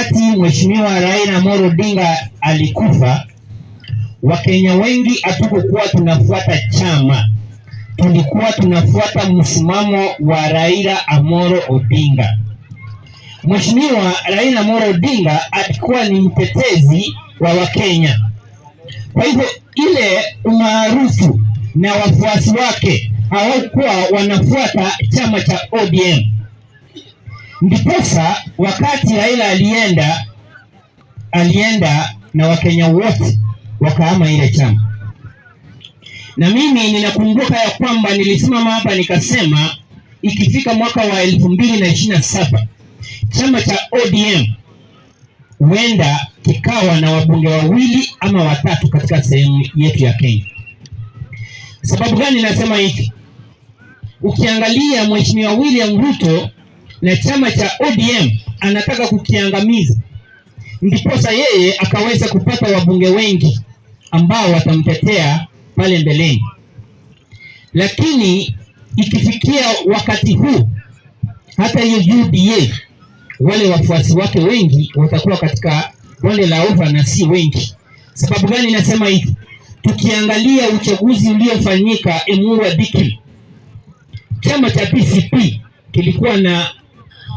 Wakati Mheshimiwa Raila Amolo Odinga alikufa, Wakenya wengi hatukukuwa tunafuata chama, tulikuwa tunafuata msimamo wa Raila Amolo Odinga. Mheshimiwa Raila Amolo Odinga alikuwa ni mtetezi wa Wakenya. Kwa hivyo ile umaarufu na wafuasi wake hawakuwa wanafuata chama cha ODM. Ndiposa wakati Raila alienda, alienda na Wakenya wote wakahama ile chama. Na mimi ninakumbuka ya kwamba nilisimama hapa nikasema ikifika mwaka wa 2027 chama cha ODM huenda kikawa na wabunge wawili ama watatu katika sehemu yetu ya Kenya. Sababu gani nasema hivi? Ukiangalia Mheshimiwa William Ruto na chama cha ODM anataka kukiangamiza, ndiposa yeye akaweza kupata wabunge wengi ambao watamtetea pale mbeleni. Lakini ikifikia wakati huu, hata hiyo UDA wale wafuasi wake wengi watakuwa katika bonde la ufa na si wengi. Sababu gani nasema hivi? Tukiangalia uchaguzi uliofanyika Emurua Dikirr, chama cha PCP kilikuwa na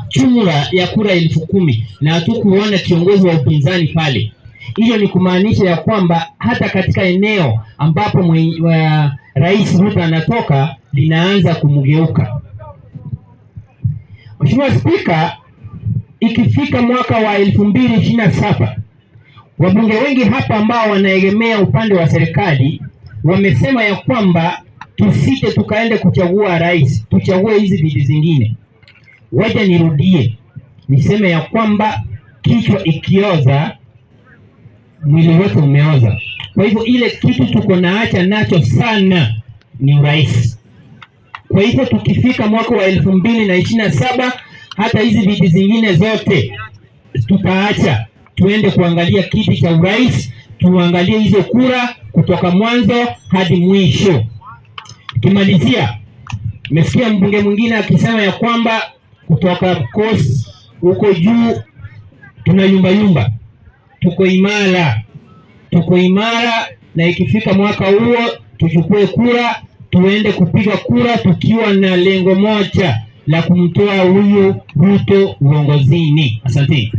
jumla ya kura 10,000 na hatukuona kiongozi wa upinzani pale. Hiyo ni kumaanisha ya kwamba hata katika eneo ambapo Rais Ruto anatoka linaanza kumgeuka. Mheshimiwa Spika, ikifika mwaka wa 2027 wabunge wengi hapa ambao wanaegemea upande wa serikali wamesema ya kwamba tusije tukaende kuchagua rais, tuchague hizi viti zingine. Wacha nirudie niseme ya kwamba kichwa ikioza mwili wote umeoza. Kwa hivyo ile kitu tuko naacha nacho sana ni urais. Kwa hivyo tukifika mwaka wa 2027 hata hizi viti zingine zote tutaacha, tuende kuangalia kiti cha urais, tuangalie hizo kura kutoka mwanzo hadi mwisho. Kimalizia, nimesikia mbunge mwingine akisema ya kwamba kutoka Coast huko juu tuna yumba yumba. Tuko imara, tuko imara, na ikifika mwaka huo tuchukue kura, tuende kupiga kura tukiwa na lengo moja la kumtoa huyu Ruto uongozini. Asante.